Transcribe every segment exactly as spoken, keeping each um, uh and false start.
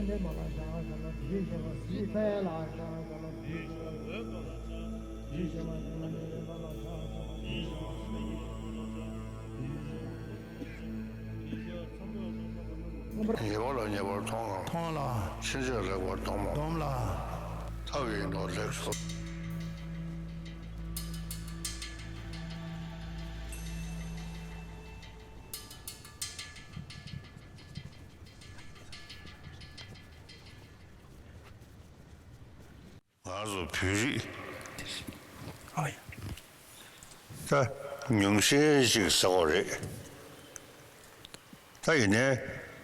ཉེ་བ་ལ་ཉེ་བར་མཐོང་ལ། མཐོང་ལ། ཕྱིན་ཆད་ལེགས་པར་མཐོང་མོ། མཐོང་ལ། ཐབས་ཡིན་ནོ་ལེགས་སོ། ང་ཚོ་བོད་རིགས་ཨ་ཡ། ད་ཉུང་ཤས་ཤིག་ཟེར་བ་རེད། ད་ཡིན་ནའི་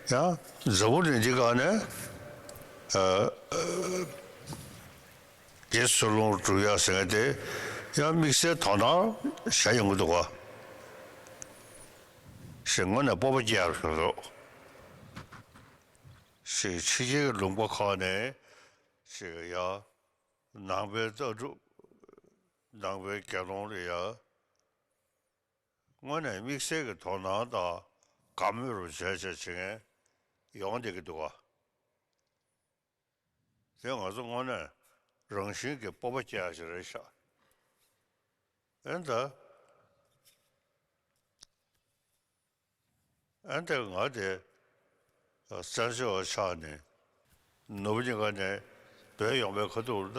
ཡང་འཛམ་བུ་གླིང་འདི་སྒང་ནས་ཨ་ཨ་དགེ་ཚུལ་སློང་སྒྲུབ་ཡག་ཟེར་མཁན་དེ་ཡང་དམིགས་བསལ་དོ་སྣང་བྱས་ཡོང་གི་འདུག་ག་ཞེས་དངོས་གནས་སྤོབས་པ་སྐྱེ་ཡག་ཞིག་འདུག་ཞེས་ཕྱི་རྒྱལ་གྱི་ལུང་པ་ཁག་ནས་ཞེས་ཡ། ནང་པའི་ལྟ་གྲུབ། ནང་པའི་དགེ་སློང་ལ་ཡ། དངོས་གནས་དམིགས་བསལ་གྱི་དོ་སྣང་དང་དགའ་མོས་རུ་བྱས་བྱས་བྱེད་མཁན་ཡོང་བསྡད་ཀྱི་འདུག་ག་དེ་ང་ཚོ་དངོས་གནས་རང་བཞིན་གྱིས་སྤོབས་པ་སྐྱེ་ཡ་ཞིག་རེད་ཤག་ཨེ་ད། ཨ་ནི་ང་དེ་བཙན་བྱོལ་བ་ཆགས་ནས་ནོར་བུ་གཉིས་ཀ་ནས་བྲོས་ཡོང་བའི་ཁ་ཐུག་ལ་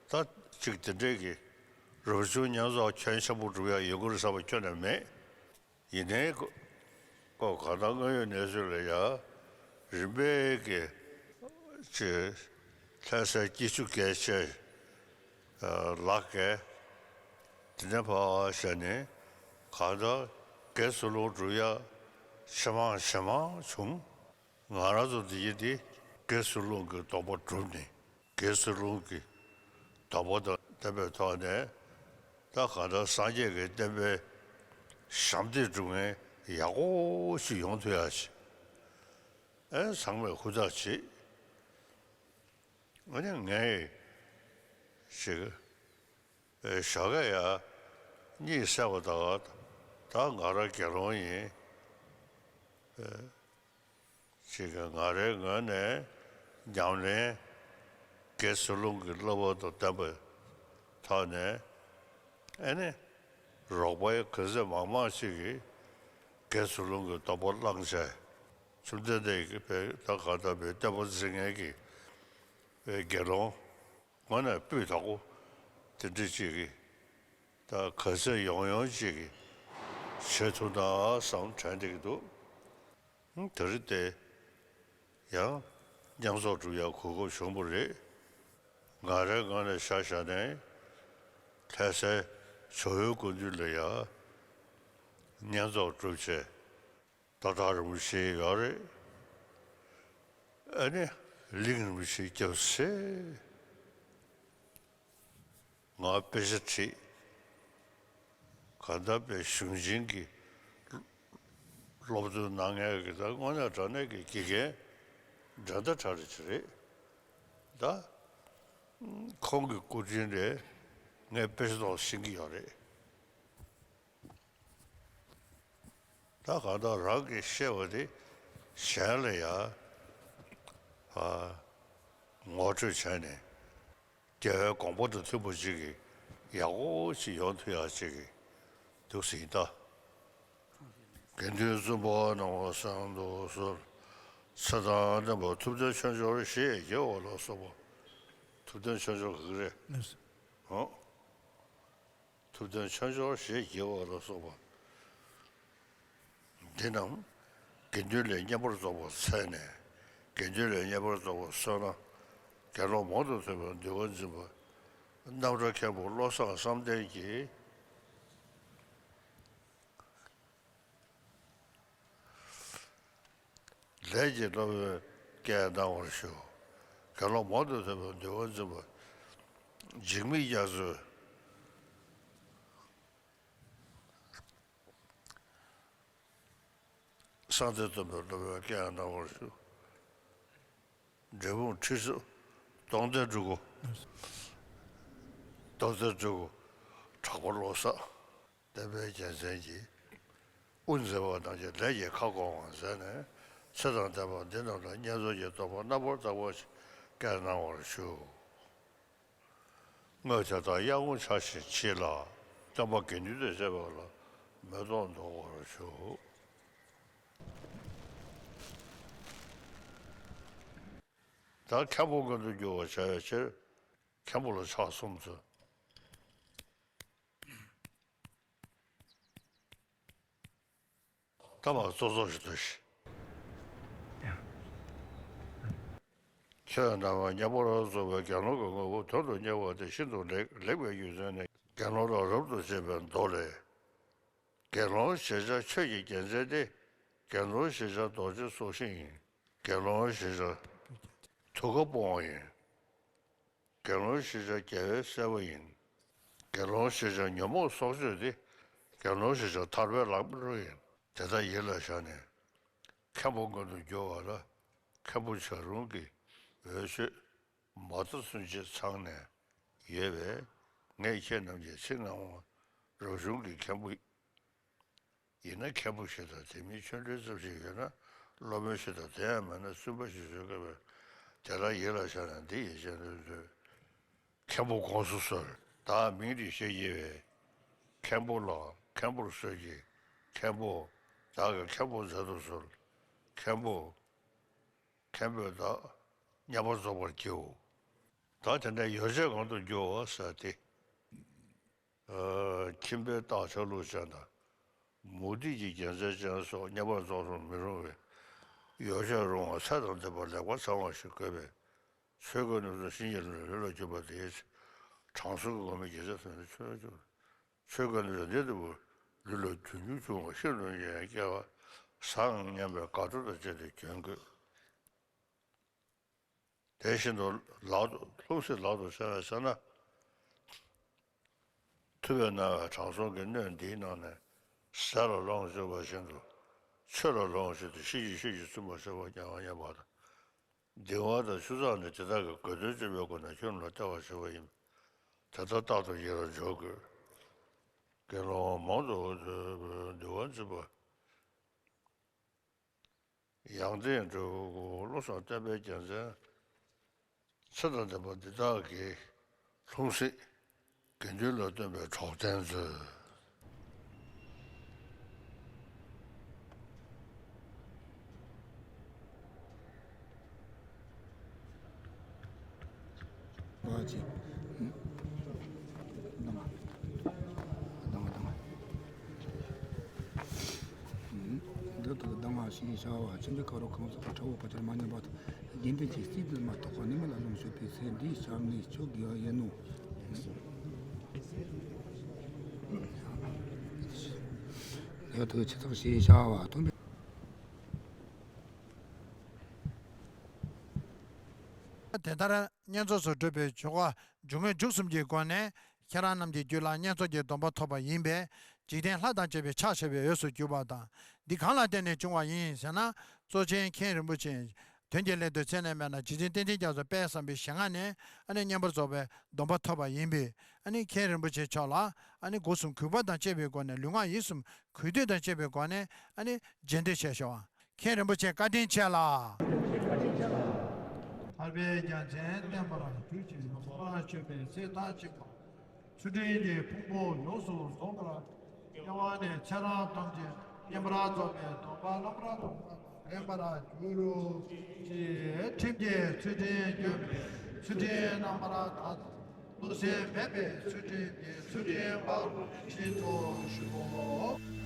ད་ཅིག་དེ་འདྲས་ཀྱི་རབ་བྱུང་བསྙེན་རྫོགས་ཁྱོན་ཆེན་པོ་སྒྲུབ་ཡ་ཡོང་གི་རེད་བསམ་པ་ཁྱོན་ནས་མེད། ཡིན་ནའི་ཁོ་གང་ལྟར་དངོས་ཡོད་གནས་ཚུལ་ལ་ཡ་རིམ་པས་ཀྱི་ཅིག་ལྷ་སའི་སྐྱིད་ཆུ་རྒྱལ་ཆེ་ལགས་ཀྱིས་དེ་ནས་ཕར་བཞག་ནས་གང་ལྟར་དགེ་ཚུལ་སློང་སྒྲུབ་ཡ་ཇེ་མང་ཇེ་མང་བྱུང་། ང་རང་ཚོ་འདི་ཡི་འདི་དགེ་ཚུལ་སློང་གི་སྡོམ་པ་བསྒྲུབས་ནས་དགེ་ཚུལ་སློང་གི་སྡོམ་པ་དང་བསྟེན་པའི་ཐོག་ནས་ད་གང་ལྟར་སངས་རྒྱས་ཀྱི་བསྟན་པའི་ཞབས་འདེགས་སྒྲུབ་མཁན་ཡག་པོ་ཞིག་ཡོང་ཐུབ་ཡ་ཞིག་ཨེ་ཚང་མས་ཧུར་ཐག་བྱེད། ཨ་ནི་ངས་ཞིག་ཨེ་ཞོགས་ཀས་ཡ་གཉིད་སད་པ་དང་ད་ང་རང་དགེ་སློང་ཡིན། ཨེ་ཅིག་ང་རའི་ངོས་ནས་ཉམས་ལེན་དགེ་ཚུལ་སློང་གི་བསླབ་པ་དང་ལྡན་པའི་ཐོག་ནས་ཨ་ནི་རོགས་པ་ག་ཚོད་མང་མང་ཞིག་གིས་དགེ་ཚུལ་སློང་གི་སྡོམ་པ་བླངས་བྱས། བཅོམ་ལྡན་འདས་ཀྱི་བའི་ད་ག་ད་བའི་བསྟན་པ་འཛིན་མཁན་གྱི་བའི་དགེ་སློང་དངོས་གནས་སྤུས་དག་པོ་དེ་འདྲ་ཅིག་གིས་ད་ག་ཚོད་ཡོང་ཡོང་ཅིག་གིས་བྱེད་ཐུབ་ན་བསམ་དྲན་བསྡད་ཀྱི་འདུག་ད་རེས་དེ་ཡང་བསྙེན་རྫོགས་སྒྲུབ་ཡག་གོ་སྐབས་བྱུང་བ་རེད། ང་རའི་ངོས་ནས་ཆ་བཞག་ནས་ལྷ་སའི་ཇོ་བོའི་སྐུ་མདུན་ལ་ཡང་བསྙེན་རྫོགས་སྒྲུབ་བྱས། རྟ་བྲག་རིན་པོ་ཆེ་ཡོད་རེད། ཨ་ནི་གླིང་རིན་པོ་ཆེ་སྐྱབས་སུ་མཆི། ང་དཔེ་ཆ་ཁྲིད། གང་ལྟར་དཔེ་གཞུང་ཆེན་གྱི་སློབ་སྟོན་གནང་མཁན་གྱི་ད་དངོས་གནས་དྲང་གནས་ཀྱི་དགེ་རྒན་འདྲ་ད་གྲ་རེ་ཅིག་རེད། ད་ཁོང་གི་སྐུ་དྲིན་ལས་ངས་དཔེ་ཆ་ཏོག་ཤེས་ཀྱི་ཡོད་རེད། ད་གང་ལྟར་རང་གིས་ཤེས་པ་དེ་གཞན་ལ་ཡང་ཨ་ངོ་སྤྲོད་བྱས་ནས་རྒྱལ་བའི་དགོངས་པ་དང་མཐུན་པ་ཅིག་གི་ཡག་པོ་ཅིག་ཡོང་ཐུབ་ཡག་ཅིག་གི་འདུག་ཟིན་ད། དགེ་འདུན་བཙུན་པ་སྣང་བ་བསམ་དུ་གསོལ། ཚེ་དང་ལྡན་པ་ཐུབ་བསྟན་ཆོས་འབྱོར་ཞེས་བགྱི་བ་ལ་སོགས་པ། ཐུབ་བསྟན་ཆོས་འབྱོར་ག་གི་རེད། ཨོ། ཐུབ་བསྟན་ཆོས་འབྱོར་ཞེས་བགྱི་བ་ལ་སོགས་པ་འདི་རྣམས་དགེ་འདུན་ལས་བསྙེན་པར་རྫོགས་པར་འཚལ་ནས། དགེ་འདུན་ལས་བསྙེན་པར་རྫོགས་པར་གསོལ་ན། དགེ་སློང་མང་དུ་ཐོས་པའི་འདུན་པ་འཛིན་པ། རྣམ་གྲོལ་མཁན་པོ་བློ་བཟང་བསམ་གཏན་གྱིས། ལས་ཀྱི་སློབ་དཔོན་བཀའ་གནང་བར་ཞུ། དགེ་སློང་མང་དུ་ཐོས་པའི་འདུན་པ་འཛིན་པ། འཇིགས་མེད་རྒྱ་མཚོས་གསང་བདེ་སྟོན་པའི་སློབ་དཔོན་བཀའ་གནང་བར་ཞུ། འབྲས་སྤུངས་ཁྲི་སྲོང་ལྡོང་རྟེན་སྤྲུལ་སྐུ། རྡོ་རྗེ་སྤྲུལ་སྐུ་དྲག་པོ་བློ་བཟང་བསྟན་པའི་རྒྱལ་མཚན་གྱིས། དབུ་མཛད་པ་རྣམས་ཀྱི་ལས་ཀྱི་ཁ་སྐོང་བ་མཛད་ནས། ཚེ་དང་ལྡན་པ་འདི་རྣམས་ལ་བསྙེན་རྫོགས་ཀྱི་སྡོམ་པ་རྣམ་པར་དག་པ་ཞིག་བསྐྱེད་གནང་བར་ཞུ། སྔོན་དེ་དག་གཡང་ངོ་ཆགས་ཤིང་མཆིས་ལ། སྟོན་པ་དགེ་འདུན་དང་བཅས་པ་ལ་མེ་ཏོག་འདོགས་པར་ཞུ། ད་མཁན་པོ་མངོན་དུ་འགྱུར་བར་བྱ་བའི་ཕྱིར། མཁན་པོ་ལ་ཕྱག་གསུམ་འཚལ། ཐ་མ་གཙོ་ཚོགས་ཞིག་ཏུ་ཞིག་ཁྱོད་རྣམས་མཉམ་པར་རྫོགས་པའི་དགེ་སློང་གི་དངོས་པོ་དོན་དུ་གཉེར་བ་དེ་ཤིན་ཏུ་ལེགས་ལེགས་པའི་རྒྱུ་མཚན་ནི། དགེ་སློང་དང་རབ་ཏུ་བྱེད་པའི་མདོ་ལས། དགེ་སློང་ཞེས་བྱ་ཆོས་ཀྱི་རྒྱལ་མཚན་ཏེ། དགེ་སློང་ཞེས་བྱ་རྡོ་རྗེ་སྲོག་ཤིང་ཡིན། དགེ་སློང་ཞེས་བྱ་ཐུགས་ཀར་སྤོང་བ་ཡིན། དགེ་སློང་ཞེས་བྱ་རྒྱལ་བའི་སྲས་པོ་ཡིན། དགེ་སློང་ཞེས་བྱ་ཉོན་མོངས་སྲོག་གཅོད་དེ། དགེ་སློང་ཞེས་བྱ་ཐར་པའི་ལམ་སྟོན་ཡིན། དེ་དག་ཡིད་ལ་བཞག་ནས། མཁན་པོ་མངོན་དུ་འགྱུར་བ་ལ། མཁན་པོ་བྱ་རུང་གི་འོས་ཆོས་མ་དག་ཚུན་ཆད་ཚང་ནས་ཡོད་པས། ངས་ཁྱེད་རྣམས་ཀྱི་ཚིག་ངག་དབང་རབ་བྱུང་གི་མཁན་པོ། ཡིན་ན་མཁན་པོ་ཞིག་དང་། དེ་མིན་ཆོ་འཕྲུལ་ཙམ་ཞིག་ཡོད་ན་སློབ་དཔོན་ཞིག་དང་། དེ་ཡང་མེད་ན་བཙུན་པ་ཞིག་བཟོ་དགོས་པས། དེ་ལ་ཡིད་ལ་བཞག་ནས་འདི་ཡི་རྗེས་ཟློས་མཛོད། མཁན་པོ་དགོངས་སུ་གསོལ། བདག་མིང་འདི་ཞེས་བགྱི་བས། མཁན་པོ་ལ་མཁན་པོར་གསོལ་གྱི། མཁན་པོ་བདག་གི་མཁན་པོ་མཛད་དུ་གསོལ། མཁན་པོ་མཁན་པོས་བདག་མཉམ་པར་རྫོགས་པར་བགྱིའོ། ད་དེ་ནས་ཡོ་བྱད་གང་དུ་འགྱུར་བ་ཟེར་ཏེ། ཁྱིམ་པའི་རྟགས་ཆ་ལུགས་ཅན་དང་། མུ་སྟེགས་ཀྱི་རྒྱལ་མཚན་ཅན་སོགས་མཉམ་པར་རྫོགས་སུ་མི་རུང་བས། ཡོ་བྱད་རུང་བ་ཚད་དང་ལྡན་པ་ལེགས་པར་ཚང་བ་ཞིག་དགོས་པས། ཆོས་གོས་རྣམ་གསུམ་བྱིན་གྱིས་བརླབས་ནས་ལུས་ལ་གྱོན་པ་དེས། དྲང་སྲོང་གི་གོང་མའི་དགེ་རྩ་ཐོབ་ནས་ཆོས་ལ་འཇུག་ཆོས་གོས་རྣམ་གསུམ་འདི་ལྟ་བུ་ལུས་ལ་གྱོན་རྒྱུ་བྱུང་བ་ཤིན་ཏུ་ཡང་སྐལ་བ་བཟང་སྙམ་པའི་དགའ་སྤྲོ་དང་བཅས་ཏེ་གྱོན་དགོས། དེ་བཞིན་དུ་ལག་ཏུ་ལྷུང་བཟེད་ལག་ཏུ་འཆང་བས་ཟེར་ན། ཐུབ་པའི་སྣང་བས་དྲང་སྲོང་གི་སྣོད་འདིའི་ནང་ནས་ཟས་ལ་ལོངས་སྤྱོད་པ་བཞིན་དུ། ཆོས་ལ་ལོངས་སྤྱོད་དེ། ཤེས་བྱའི་ཆོས་ཀྱིས་བཙུན་པ་ཟེར་བ་སྙམ་པ་དང་། གདིང་བ་དང་ཆུ་གཙང་ནི་དེ་དག་གི་དགོས་དོན་སྤྱོད་པའི་སྒོ་ནས་ཁྱོད་རྣམས་ལ་སྟེར་བར་བྱ་བ་ཡིན། དེ་ལྟར་རྟག་ཏུ་ཡིད་ལ་འཇོག་དགོས། དགེ་སློང་མང་དུ་འདུལ་བ་འཛིན་པ། ཡང་དེ་འགྲོ་བློ་བཟང་བསྟན་པའི་རྒྱལ་མཚན། ཚེ་དང་ལྡན་པ་འདི་དག་གི་ལྷུང་བཟེད་དགེ་འདུན་ལ་སྟོན་པའི་གྲོགས་དན་མཛོད། བ་ཅིག་གདང་། གདང་། གདང་། འདི་དག་གདང་ཞེས་བྱ་བ་ཆེན་པོའི་ཁ་རོག་གང་ཟག་གི་ཁྲ་བོ་དཀར་ཆར་མ་ཉམས་པ་དང་། དགེ་འདུན་གྱི་སྲིད་དུ་མ་གཏོགས་པ་ནི་མི་ལ་ལོངས་སྤྱོད་པའི་ཚེ་འདིའི་སྐྱབས་གནས་མཆོག་དགེ་བ་ཡིན་ནོ། འདི་དག་ཆེ་ཐག་ཞེས་བྱ་བ་མཐོན་པོའི། དེ་ལྟར་བསྙེན་རྫོགས་སུ་གྲུབ་པའི་ཆོ་ག་འཇུག་ངེས་འཇུག་གསུམ་གྱི་སྒོ་ནས་ཁྱེད་རང་རྣམས་ཀྱི་རྒྱུད་ལ་བསྙེན་རྫོགས་ཀྱི་སྡོམ་པ་ཐོབ་པ་ཡིན་པས། འཇིག་རྟེན་ལྷ་དང་བཅས་པའི་ཕྱག་བྱ་བའི་འོས་སུ་གྱུར་པ་དང་། འདི་གང་ལ་བརྟེན་ནས་བྱུང་བ་ཡིན་ཟེར་ན། གཙོ་ཆེན་མཁན་རིན་པོ་ཆེ་དོན་གྱི་སླད་དུ་ཚེ་ནས་མེད་ན་རྗེ་བཙུན་བསྟན་འཛིན་རྒྱ་མཚོ་དཔལ་བཟང་པོའི་ཞལ་སྔ་ནས་ཨ་ནི་བསྙེན་པར་རྫོགས་པའི་སྡོམ་པ་ཐོབ་པ་ཡིན་པས། ཨ་ནི་མཁན་རིན་པོ་ཆེ་མཆོག་ལ་ཨ་ནི་སྒོ་གསུམ་གུས་པ་དང་བཅས་པའི་སྒོ་ནས། ལུས་ངག་ཡིད་གསུམ་གུས་འདུད་དང་བཅས་པའི་སྒོ་ནས་ཨ་ནི་རྗེས་ཟློས་བྱས་ཤོག་མཁན་རིན་པོ་ཆེ་བཀའ་དྲིན་ཆེ་ལ། ཐར་པའི་རྒྱལ་མཚན་བསྟན་པར་གྱུར་ཅིག །འགྲོ་བ་སྤྱོད་པའི་ཚེ་མཐའ་གཅིག་པ། ཚུལ་ཁྲིམས་ཀྱི་ཕུང་པོ་ཡོངས་སུ་རྫོགས་པར། དམྱལ་བ་ནས་ཚེ་རབས་ཐམས་ཅད་བསྙེན་པར་རྫོགས་པའི་སྡོམ་པ་རྣམ་པར་དག་པ་དང་ལྡན་པར་གྱུར་ཅིག །ཁྲིམས་ཀྱི་ཚུལ་ཁྲིམས་ཀྱི་ཚུལ་ཁྲིམས་རྣམ་པར་དག་དང་། གནོད་འཚེ་མེད་པའི་ཚུལ་ཁྲིམས་ཀྱི་ཚུལ་ཁྲིམས་འབའ་ཞིག་ཏུ་ཞུགས།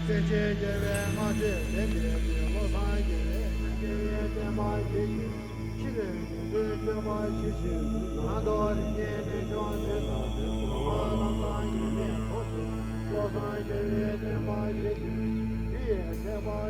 སེམས་ཅན་དགེ་བའི་སྔགས་ཀྱི་ལས་འདི་ནི། བློ་བཟང་དགེ་བའི་དགེ་བའི་བསྟན་པ་ཡིན། ཕྱི་རོལ་ཡོངས་སུ་སྤྱོད་པ་ཇི་བཞིན་དུ། ནང་དུ་རིག་གནས་རྣལ་འབྱོར་ཆེ་ས་ནས། ལུང་པ་ལམ་བཟང་ཡིན་མིན་ཐོབ་ཚུལ། བློ་བཟང་དགེ་བའི་བསྟན་པ་ཡིན་ཏེ། དེ་ཡི་ཐེག་པ་